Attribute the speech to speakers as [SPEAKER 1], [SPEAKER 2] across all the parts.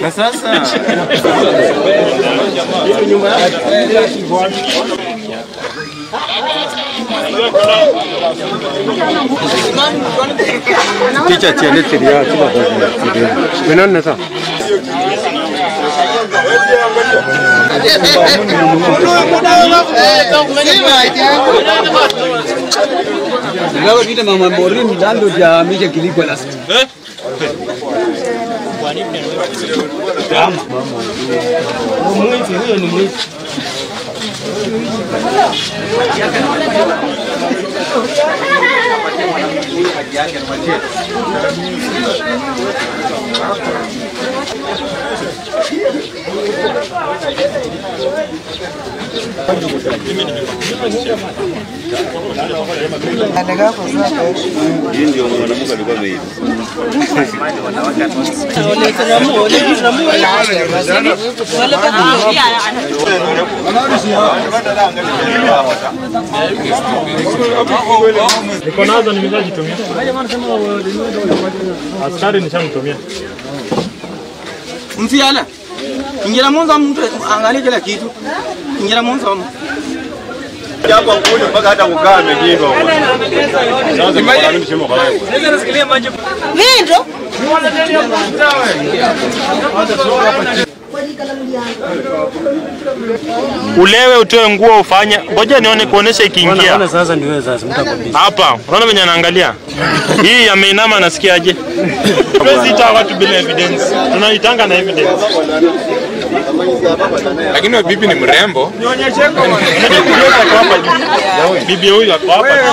[SPEAKER 1] Na sasa
[SPEAKER 2] Ticha tiene tiria tiba kwa nasa.
[SPEAKER 3] Leo vile mama Morin ndando ya mije kilikwa last.
[SPEAKER 1] Mwizi huyo ni mwizi.
[SPEAKER 4] Hii ndio mwanamke alikuwa ameiba.
[SPEAKER 5] Niko nazo nimezajitumia. Askari nishamtumia.
[SPEAKER 1] Msiala. Ingira mwanzo mtu angalie kila kitu. Ingira mwanzo.
[SPEAKER 4] Japo kule mpaka hata kukaa amejinga.
[SPEAKER 5] Sasa kwa nini msemo kwa leo?
[SPEAKER 6] Vindo.
[SPEAKER 5] Ulewe utoe nguo ufanye. Ngoja nione kuonesha ikiingia.
[SPEAKER 2] Unaona sasa ni wewe sasa mtakwambia.
[SPEAKER 5] Hapa, unaona venye anaangalia? Hii ameinama nasikia aje? Tuwezi ita watu bila evidence. Tunaitanga na evidence.
[SPEAKER 7] Lakini bibi ni mrembo.
[SPEAKER 5] Nionyeshe kwa hapa juu. Bibi huyu ako hapa juu.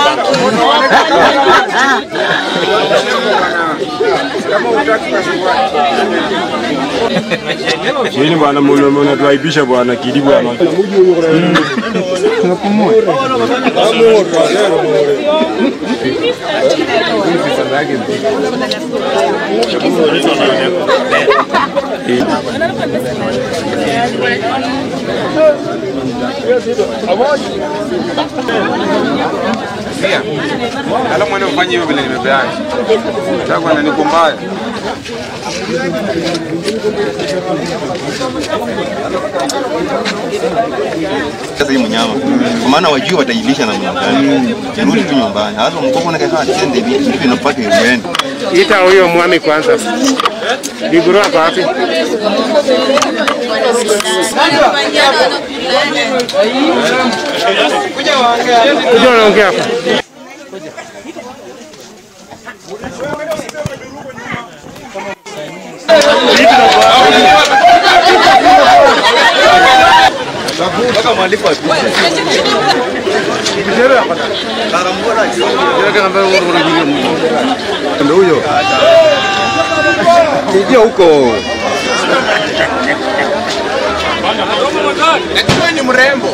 [SPEAKER 2] Yini bwana mnatuaibisha bwana kidi bwana.
[SPEAKER 7] Ala mwana ufanye hivyo vile nimepeana. Nataka ananikumbaye.
[SPEAKER 4] Sasa hii mnyama. Kwa maana wajua watailisha namna gani. Rudi tu nyumbani. Hasa mkoko na kaka tende hivi napata hiyo.
[SPEAKER 2] Ita huyo mwami kwanza. Biguru ako wapi? Kuja waongea hapa.
[SPEAKER 4] Ndio huyo. Ndio huko.
[SPEAKER 7] Lakini ni mrembo.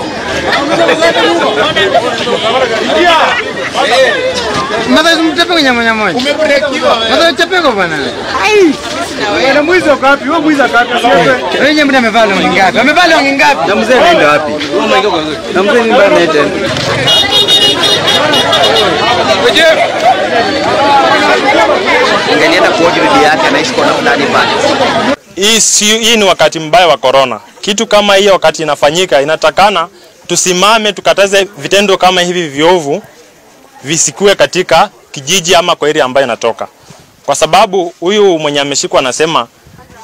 [SPEAKER 3] Mada mtepe nyama nyama.
[SPEAKER 7] Umebrekiwa wewe.
[SPEAKER 3] Mada mtepe bwana. Ai.
[SPEAKER 2] Wewe mwizi uko wapi? Wewe mwizi uko wapi?
[SPEAKER 3] Wewe nyama amevaa longi ngapi? Amevaa longi ngapi?
[SPEAKER 4] Na mzee anaenda wapi? Na mzee ni mbaya anaenda.
[SPEAKER 8] Angalienda kuoji bibi yake anaishi kona fulani pale.
[SPEAKER 5] Hii ni wakati mbaya wa corona. Kitu kama hiyo wakati inafanyika inatakana tusimame tukataze vitendo kama hivi viovu visikue katika kijiji ama kwa area ambayo inatoka. Kwa sababu huyu mwenye ameshikwa anasema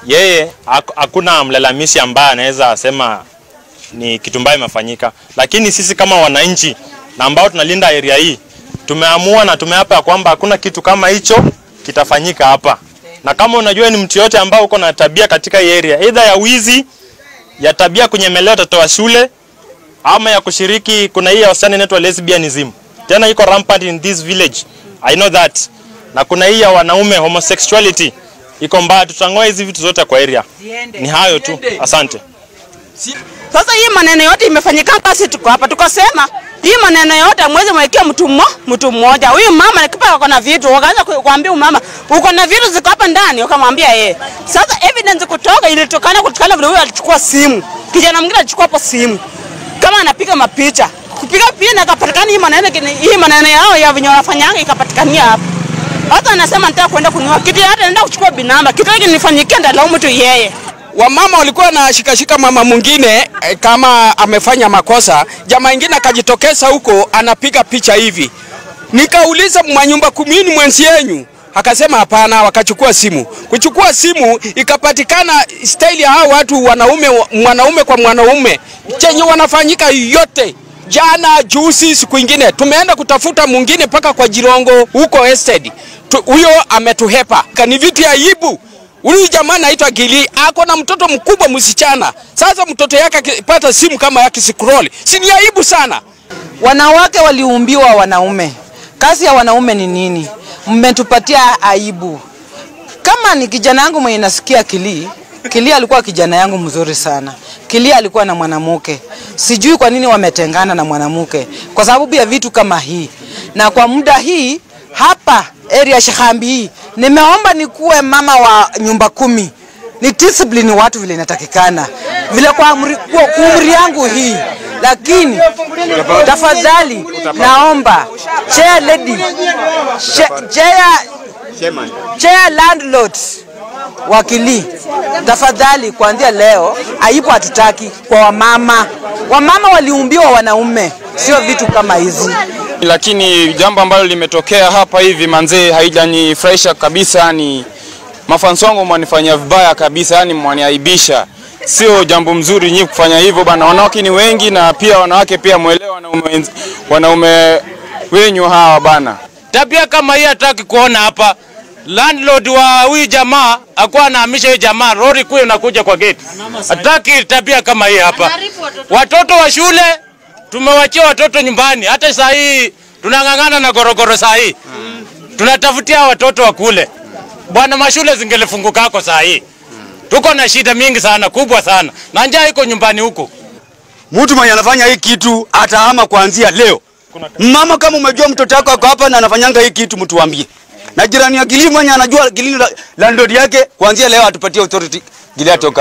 [SPEAKER 5] yeye hakuna mlalamishi ambaye anaweza asema ni kitu mbaya imefanyika. Lakini sisi kama wananchi na ambao tunalinda area hii tumeamua na tumeapa kwamba hakuna kitu kama hicho kitafanyika hapa. Na kama unajua ni mtu yote ambao uko na tabia katika hii area, either ya wizi, ya tabia kunyemelea watoto wa shule, ama ya kushiriki, kuna hii ya wasichana inaitwa lesbianism. Tena iko rampant in this village. I know that. Na kuna hii ya wanaume homosexuality iko mbaya. Tutangoa hizi vitu zote kwa area. Ni hayo tu. Asante.
[SPEAKER 6] Sasa hii maneno yote imefanyika basi tuko hapa tukasema hii maneno yote mweze mwekea mtu mmoja. Huyu mama nikipa uko na vitu, wakaanza kuambia mama uko na vitu ziko hapa ndani, wakamwambia yeye. Sasa evidence kutoka ilitokana kutokana vile huyu alichukua simu. Kijana mwingine alichukua hapo simu kama anapiga mapicha, kupiga pia na akapatikana hii maneno yao ya venye wanafanyanga ikapatikania hapo. Hata anasema nataka kwenda kununua kitu, hata naenda kuchukua binamba kitu hiki nifanyikia, ndalaumu tu yeye.
[SPEAKER 9] Wamama walikuwa na shikashika mama mwingine kama amefanya makosa, jamaa mwingine akajitokeza huko anapiga picha hivi. Nikauliza mwanyumba kumini mwenzi yenu? Akasema hapana, wakachukua simu. Kuchukua simu ikapatikana style ya hao watu wanaume, mwanaume kwa mwanaume, chenye wanafanyika yote. Jana juzi siku ingine tumeenda kutafuta mwingine paka kwa Jirongo huko estate. Huyo ametuhepa. Ni vitu ya aibu. Huyu jamaa anaitwa Gili, ako na mtoto mkubwa msichana. Sasa mtoto yake akipata simu kama yake scroll, si ni aibu sana?
[SPEAKER 10] Wanawake waliumbiwa wanaume. Kazi ya wanaume ni nini? Mmetupatia aibu. Kama ni kijana yangu mwenye nasikia Kili, Kili alikuwa kijana yangu mzuri sana. Kili alikuwa na mwanamke. Sijui kwa nini wametengana na mwanamke, kwa sababu ya vitu kama hii. Na kwa muda hii hapa area Shikhambi hii, nimeomba nikuwe mama wa nyumba 10. Ni discipline watu vile inatakikana, vile kwa umri yangu hii. Lakini tafadhali naomba chair lady, chair landlord wakili, tafadhali kuanzia leo aibu hatutaki kwa wamama. Wamama waliumbiwa wanaume, sio vitu kama hizi.
[SPEAKER 11] Lakini jambo ambalo limetokea hapa hivi manzee haijanifurahisha kabisa. Ni mafansi wangu mwanifanyia vibaya kabisa, yani mwaniaibisha. Sio jambo mzuri nyinyi kufanya hivyo bana. Wanawake ni wengi na pia wanawake pia muelewa wanaume wenyu hawa bana.
[SPEAKER 12] Tabia kama hii hataki kuona hapa. Landlord wa huyu jamaa akuwa anahamisha huyu jamaa, lori kuu inakuja kwa gate. Hataki tabia kama hii hapa. Watoto wa shule tumewachia watoto nyumbani. Hata saa hii tunang'ang'ana na gorogoro saa hii. Tunatafutia watoto wa kule. Bwana, mashule zingelifunguka kwa saa hii. Tuko na shida mingi sana, kubwa sana. Na njaa iko nyumbani huko.
[SPEAKER 3] Mtu mwenye anafanya hii kitu atahama kuanzia leo. Mama, kama umejua mtoto wako ako hapa na anafanyanga hii kitu, mtu waambie. Na jirani ya Gili mwenye anajua Gili landlord yake, kuanzia leo atupatie authority Gili atoka.